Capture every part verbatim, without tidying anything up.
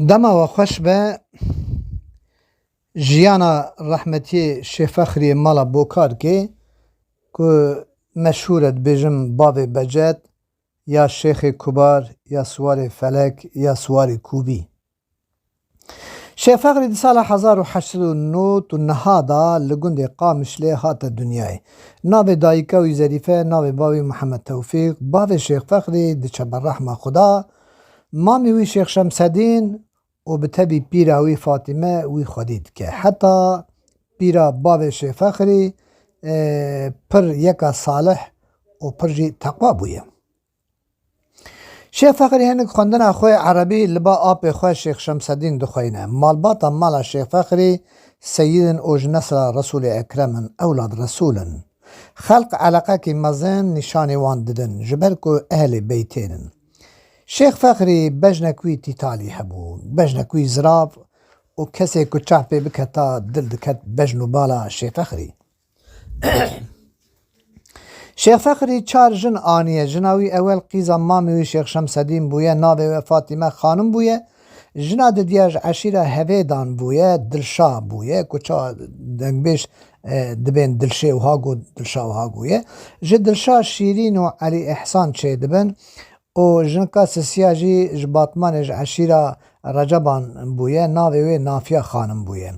Dema we xweş be. Jiyana rehmetiyê Şêx Fexriyê mala Bokarkê ku meşhûr e dibêjin Bavê Becet ya Şêxê Kubar ya Siwarê Felek ya Siwarê Kûbî. Şêx Fexrî di sala hezar û heşt sed û nod û neh da li gundê Qamişlê hate dinyayê. Navê dayika wî Zerîfe, navê bavê Mihemed Tewfîq. Bavê Şêx Fexrî diçe ber rehma Xuda. Mamê wî Şêx Şemsedîn û bi tevî pîra wî Fatîme wî xwedî dike. Heta pîra bavê Şêx Fexrî, e, pir yeka salih û pir jî teqwa bûye. Şêx Fexrî hinek xwendina xwe erebî li ba apê xwe Şêx Şemsedîn dixweyne. Malbata mala Şêx Fexrî seyidin û ji nesla Resûlê Ekrem in, ewlad Resûl in. Xelq eleqekî mezin nîşanê wan didin, ji ber ku ehlê beytên in. Şêx Fexrî bejnek wî tîtalî hebû, bejnek wî zirav û kesê ku çav pê biketa dil diket bejn û bala Şêx Fexrî. Şêx Fexrî çar jin aniye. Jina wî ewel qîza mamê wî Şêx Şemsedîn bûye, navê wê Fatîme Xanim bûye. Jina didiya ji eşîra Hevêdan bûye, Dilşa bûye, ku ça dengbêj, e, dibên Dilşê wiha got, Dilşa wiha goye. Ji Dilşa Şîrîn û Elî Îhsan çêdibin û jinika sisiya jî ji Batmanê ji eşîra Receban bûye, navê wê Nafiya Xanim bûye.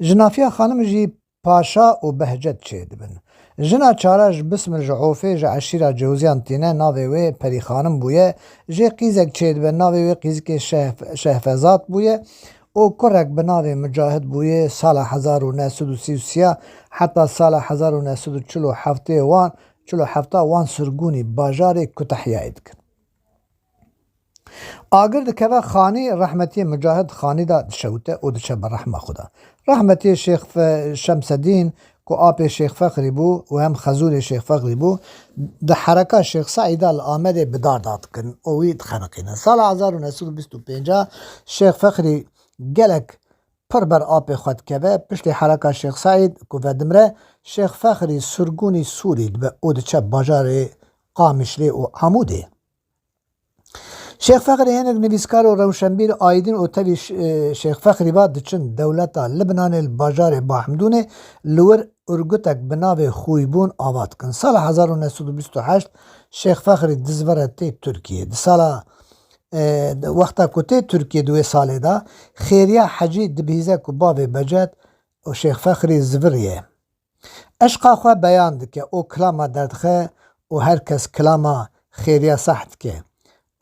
Ji Nafiya Xanim jî Paşa û Behcet çêdibin. Jina çara ji Bismil ji Ofê ji eşîra Cewziyan tîne, navê wê Perî Xanim bûye. Jê qîzek çêdibe, navê wê qîzikê Şeh-, Şehfezat bûye û kurek bi navê Micahid bûye. Sala hezar û neh sed û sî û sê heta sala hezar û neh sed û çil û heftê wan, çil û hefta wan sirgûnî bajarê Kutehyayê dikin. Agir dikeve xanî rehmetiyê Micahid Xanî de dişewite û diçe ber rehma Xuda. Rehmetiyê Şêx Fe-, Şemsedîn ku apê Şêx Fexrî bû û hem xezûrê Şêx Fexrî bû, di hereka Şêx Seîd de li Amedê bi dar dadikin û wî dixeniqînin. Sala hezar û neh sed û bîst û pênc Şêx Fexrî gelek pir ber apê xwe dikeve. Piştî hereka Şêx Seîd ku vedimre, Şêx Fexrî sirgûnî Sûrî dibe û diçe bajarê Qamişlê û Amûdê. Şêx Fexrî hinek nivîskar û rewşenbîr aydin û tevî Ş-, e, Şêx Fexrî va diçin dewleta Libnanê li bajarê Bahmdûnê li wir urgutek bi navê Xûybûn ava dikin. Sala hezar û neh sed û bîst û heşt Şêx Fexrî dizvire tê Tirkiyê. Di sala, e, wexta ku tê Tirkiyê di wê salê de Xêriya Hecî dibihîze ku bavê Becet û Şêx Fexrî ziviriye. Eşqa xwe beyan dike û kilama derdixe û her kes kilama Xêriya seh dike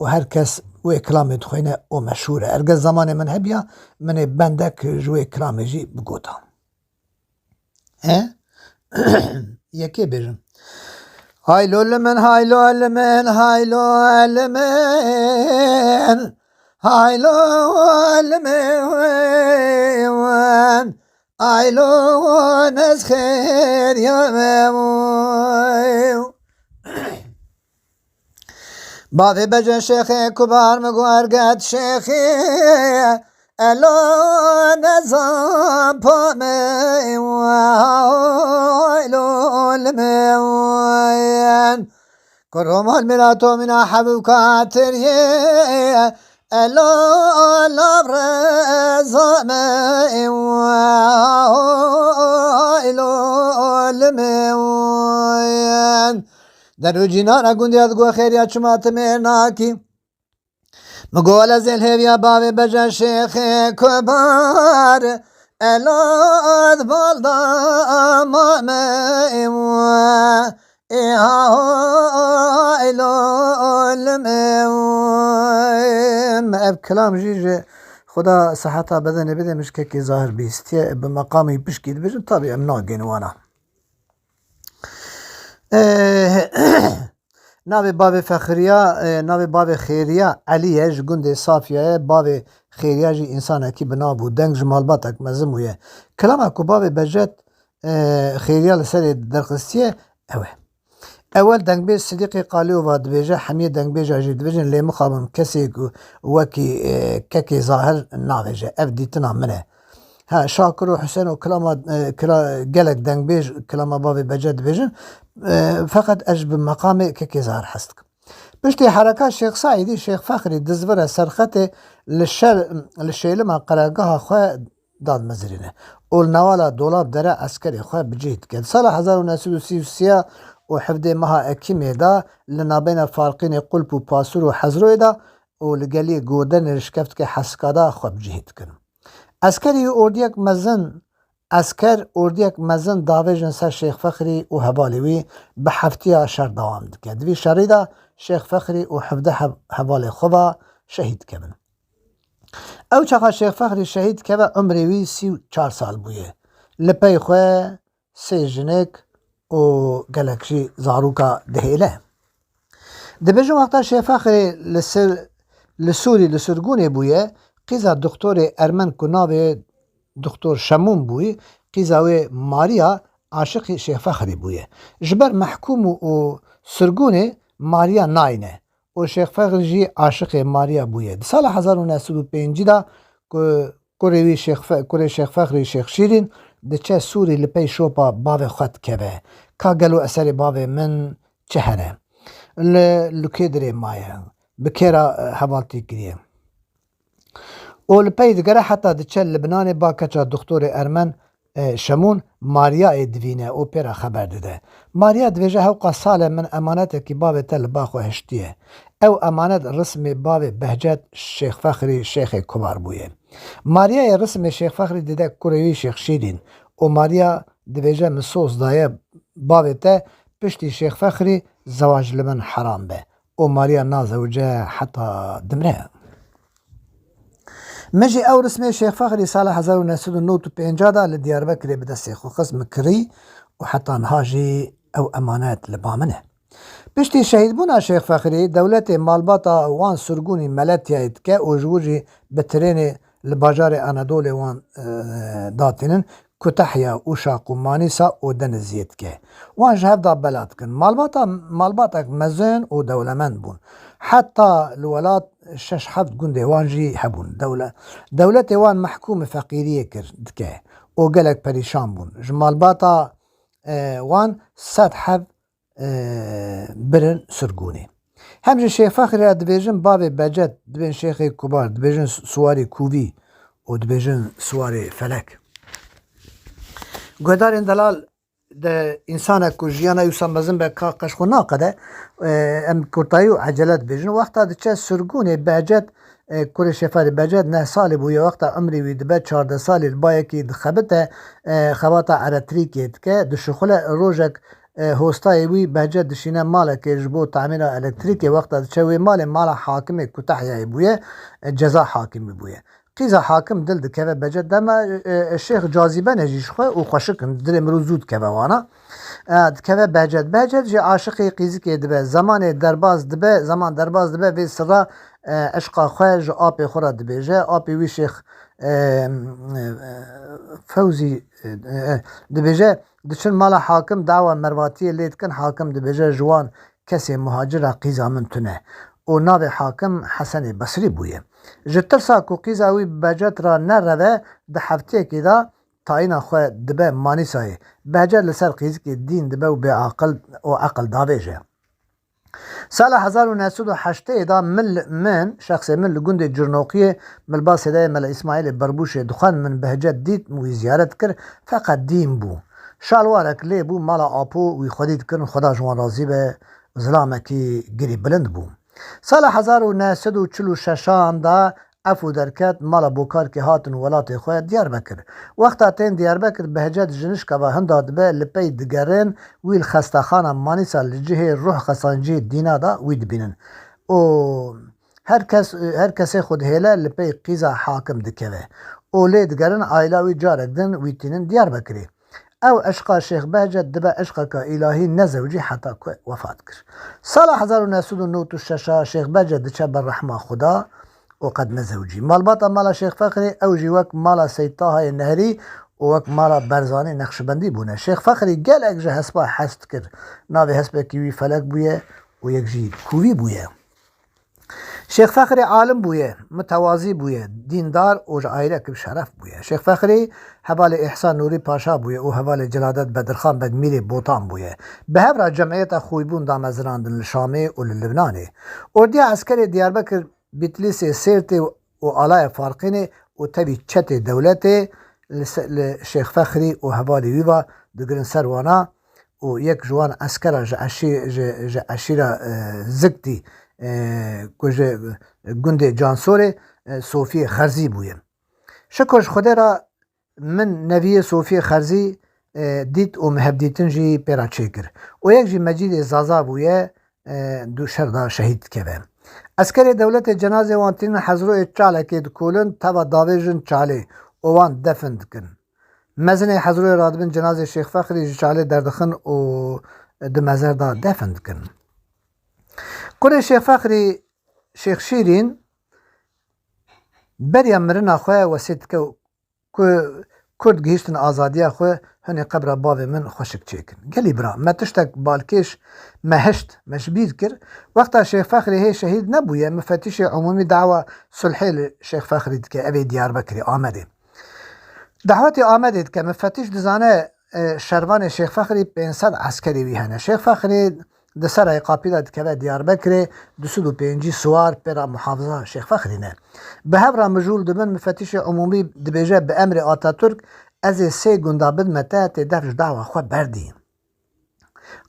û her kes wê kilamê dixwîne û meşhûr e. Erge zamanê min hebiya, min ê bendek ji wê kilamê jî bigota. He? Yekê bêjim. Haylo li min, haylo li min, haylo li min, haylo li min. Aylon ez xêriya me. Bavê Beca Şêxê Kubar mi got erget Şêxê, elo nezan pa me, aylon me. Kuromon mira to mina hebû katiriyê, elo lav reza me, elo li me. Derû cînara gundiyat go xêriya çima ti mêr nakî. Mi go wele zêl hêviya bavê Beca Şêxê Kubar, elo balda ma me. Ê ha ho, ê lo, lim, ê, em. Ev kilam jî ji Xuda siheta bedenê bide, min ji kekê Zahir bihîstiye, bi meqamê pişkî dibêjin, tabî em nagên wana. Ê, navê bavê Fexriya, ê, navê bavê Xêriya Elî ye, ji gundê Safiya ye, bavê Xêriya jî însanekî bi nav û deng ji malbatek mezin bûye. Kilama ku bavê Bejet e, Xêriya li serê derxistiye, ew e. Ewel dengbêj Sidîqê Qaliyova dibêje, hemiyê dengbêja jî dibêjin, lê mixabin kesê ku wekî, e, kekê Zahir navêje. Ev dîtina min e. Ha, Şakir û Husên û kilama, e, kila-, gelek dengbêj kilama bavê Bece dibêjin. E, feqet ez ji bi meqamê kekê Zahir hez dikim. Piştî hereka Şêx Seîdî, Şêx Fexrî dizvire serxetê li şer, li şêlima qeregaha xwe dadmezirîne û li newala Dolabdere eskerê xwe bi cih dike. Di sala hezar û neh sed û sî û sê û hevdê meha Ekîmê de li nabeyna Farqînê Qulp û Pasûr û Hezroyê de û li geliyê Godenê li şkeftike Heskada xwe bi cih dikin. Eskerî û ordiyek mezin, esker ordiyek mezin davêjin ser Şêx Fexrî û hevalê wî, bi heftiya şer dewam dike. Di vî şerî de Şêx Fexrî û hevdeh hev-, hevalê xwe ve şehîd dikevin. Ew çaxa Şêx Fexrî şehîd dikeve, umrê wî sî û çar sal bûye. Li pey xwe sê jinik û gelek jî zarûka dihêle. Dibêjin wexta Şêx Fexrî li Sir-, li Sûrî, li sirgûnê bûye, qîza doktorê Ermen ku navê Doktor Şemûn bûyî, qîza wê Mariya aşiqî Şêx Fexrî bûye. Ji ber mehkûm û, û sirgûnê Mariya nayne û Şêx Fexrî jî aşiqê Mariya bûye. Di sala hezar û neh sed û pêncî de ku kurê wî Şêx Fe-, kurê Şêx Fexrî Şêx Şîrîn diçe Sûrî li pey şopa bavê xwe dikeve. Ka gelo eserê bavê min çi hene? Li, li kê dirê maye? Bi kê re, e, hevaltî kiriye? Û li pey digere heta diçe li binanê ba keça doktorê Ermen, e, Şemûn Maryayê divîne û pê re xeber dide. Marya dibêje, hewqa sal e min emanetekî bavê te li ba xwe hiştiye. Ew emanet rismê bavê Behcet Şêx Fexrî Şêxê Kubar bûye. Maryayê rismê Şêx Fexrî dide kurê wî Şêx Şîrîn û Marya dibêje, min soz daye bavê te piştî Şêx Fexrî zewac li min heram be. Û Mariya nazewice heta dimre. Min jî ew rismê Şêx Fexrî sala hezar û neh sed û nod û pêncî de li Diyarbekirê bi destê xwe xist, min kirî û heta niha jî ew emanet li ba min e. Piştî şehîdbûna Şêx Fexrî, dewletê malbata wan sirgûnî Meletyayê dike û ji wir jî bi trênê li bajarê Anadolê wan, e, datînin. Kutehya, Uşak û Manîsa û Denizliyê dike. Wan ji hev de bela dikin. Malbata, malbatek mezin û dewlemend bûn. Heta li welat şeş heft gundê wan jî hebûn. Dewle-, dewletê wan mehkûmî feqîriyê kir, dike û gelek perîşan bûn. Ji malbata, e, wan sed heb, e, birin sirgûnê. Hem ji Şêx Fexrî re dibêjin bavê Becet, dibên Şêxê Kubar, dibêjin Su-, Suwarê Kûvî û dibêjin Suwarê Felek. Guhdarên delal, de însanek ku jiyana wî wisa mezin be, ka qeş xwe naqede, e, em kurtayî û ecele dibêjin. Wexta diçe sirgûnê Becet, e, kurê Şêx Fexrî Becet neh salî bûye, wexta umrê wî dibe çardeh salî, li bayekî dixebite, e, xebata elektrîkê dike, dişuxule, rojek, e, hostayê wî Behcet dişîne malekê ji bo temîra elektrîkê, wexta diçe wê malê, mala Hakimê Kutehyayê bûye, e, ceza hakimî bûye. Qîza Hakim dil dikeve Becet, dema, e, e, Şêx cazîbene jî ji xwe û xweşik in, dilê mirov zû dikeve wana. E, dikeve Behcet. Behcet jî aşiqê qîzikê dibe. Zemanê derbas dibe, zeman derbas dibe, vê sirra, e, eşqa xwe ji apê xwe re dibêje. Apê wî Şêx, e, e, Fewzî, e, e, dibêje, diçin mala Hakim, dawa mervatiyê lê dikin. Hakim dibêje, ji wan kesê muhacir re qîza min tune. Û navê Hakim Hesenê Besrî bûye. Ji tirsa ku qîza wî Behcet re nereve, di heftiyekê de tayîna xwe dibe Manîsayê. Behcet li ser qîzikê dîn dibe û bêaqil û eqil davêje. Sala hezar û neh sed û heştê de min, min, şexsê min li gundê Cirnoqiyê, min li ba sêdayê Mela Îsmaîlê Berbûşê dixwend, min Behcet dît, min wî ziyaret kir, feqet dîn bû. Şalwarek lê bû, mala Apo wî xwedî dikirin, Xweda ji wan razî be, zilamekî girî bilind bû. Sala hezar û neh sed û çil û şeşan de Efû derket, mala Bokarkê hatin welatê xwe Diyarbekir. Wexta tên Diyarbekir, Behcet ji nişka ve hinda dibe, li pey digerin, wî li xestaxana Manîsa li cihê ruh xesancî dîna de wî dibînin. Û her kes, her kesê xwe dihêle li pey qîza Hakim dikeve. Û lê digerin, aîla wî carek din wî tînin Diyarbekirê. Ew eşqa Şêx Behcet dibe eşqeka îlahî, nezewicî heta ku wefat kir. Sala hezar û neh sed û nod û şeş Şêx Behcet diçe ber rehma Xuda û qet nezewicî. Malbata mala Şêx Fexrî, ew jî wek mala Seyd Tahayê Nehrî û wek mala Berzanî Neqşibendî bûne. Şêx Fexrî gelek ji hespa hez dikir. Navê hespekî wî Felek bûye û yek jî Kûvî bûye. Şêx Fexrî alim bûye, mitewazî bûye, dîndar û ji aîlek bi şeref bûye. Şêx Fexrî hevalê Îhsan Nûrî Paşa bûye û hevalê Ciladet Bedirxan Begmîrê Botan bûye. Bi hev re cemiyeta Xûybûn damezirandin li Şamê û li Libnanê. Ordiya eskerê Diyarbekir, Bitlîsê, Sêrtê û alaya Farqînê û tevî çetê dewletê li se-, li Şêx Fexrî û hevalê wî ve digirin ser wana û yek ji wan eskera ji eşî-, ji, ji eşîra, e, Ziktî, e, ku ji gundê Cansorê, e, Sofiyê Xerzî bûye. Şikor ji Xwedê re min neviyê Sofiyê Xerzî, e, dît û min hevdîtin jî pê re çêkir. Û yek jî Mecîdê Zaza bûye, e, du şer de şehîd dikeve. Eskerê dewletê cenazê wan tînin Hezroyê Çalekê dikolin, teva davêjin Çalê û wan defin dikin. Mezinê Hezroyê radibin cenazê Şêx Fexrî ji Çalê derdixin û di mezer de defin dikin. Kurê Şêx Fexrî, Şêx Şîrîn, beriya mirina xwe wesêt dike ku Kurd gihîştin azadiya xwe, hûn ê qebra bavê min xweşik çêkin. Gelî bira, me tiştek balkêş me hişt, me ji bîr kir. Wexta Şêx Fexrî hê şehîd nebûye, mifetîşê umûmî dawa sulhê li Şêx Fexrî dike, ev ê Diyarbekirê, Amedê. Dawetê Amedê dike, mifetîş dizane, e, şervanê Şêx Fexrî pênc sed eskerê wî hene. Şêx Fexrî di serayê Qapî de dikeve Diyarbekirê, du sed û pêncî siwar pê re muhafiza Şêx Fexrî ne. Bi hev re mijûl dibin, mifetîşê umûmî dibêje, bi emrê Atatürk, ez ê sê gunda bidime te, tê dev ji dawa xwe berdî.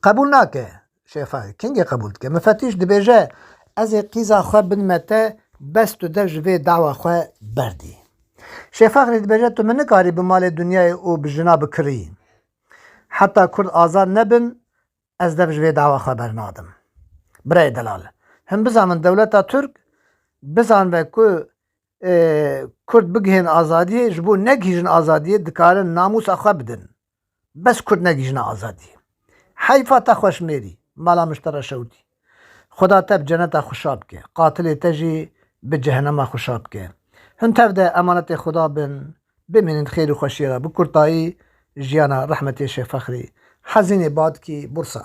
Qebûl nake Şêx Fexrî. Kengê qebûl dike? Mifetîş dibêje, ez ê qîza xwe bidime te, bes tu dev ji vê dawa xwe berdî. Şêx Fexrî dibêje, tu min nikarî bi malê dinyayê û bi jina bikirî. Heta Kurd azad nebin, ez dev ji vê dawa xwe bernadim. Birayê delal, hûn bizanin dewleta Tirk, bizanve ku, e, Kurd bigihên azadiyê, ji bo negihîjin azadiyê dikarin namûsa xwe bidin. Bes Kurd negihîjine azadiyê. Heyfa te xweşmêrî, mala min ji te re şewitî. Xuda te bi ceneta xwe şa bike. Qatilê te jî bi cehenema xwe şa bike. Hûn tev de emanetê Xuda bin. Bimînin xêr û xweşiyê re. Bi kurtayî, jiyana rehmetê Şêx Fexrî. Hezînê Badkî, Bursa.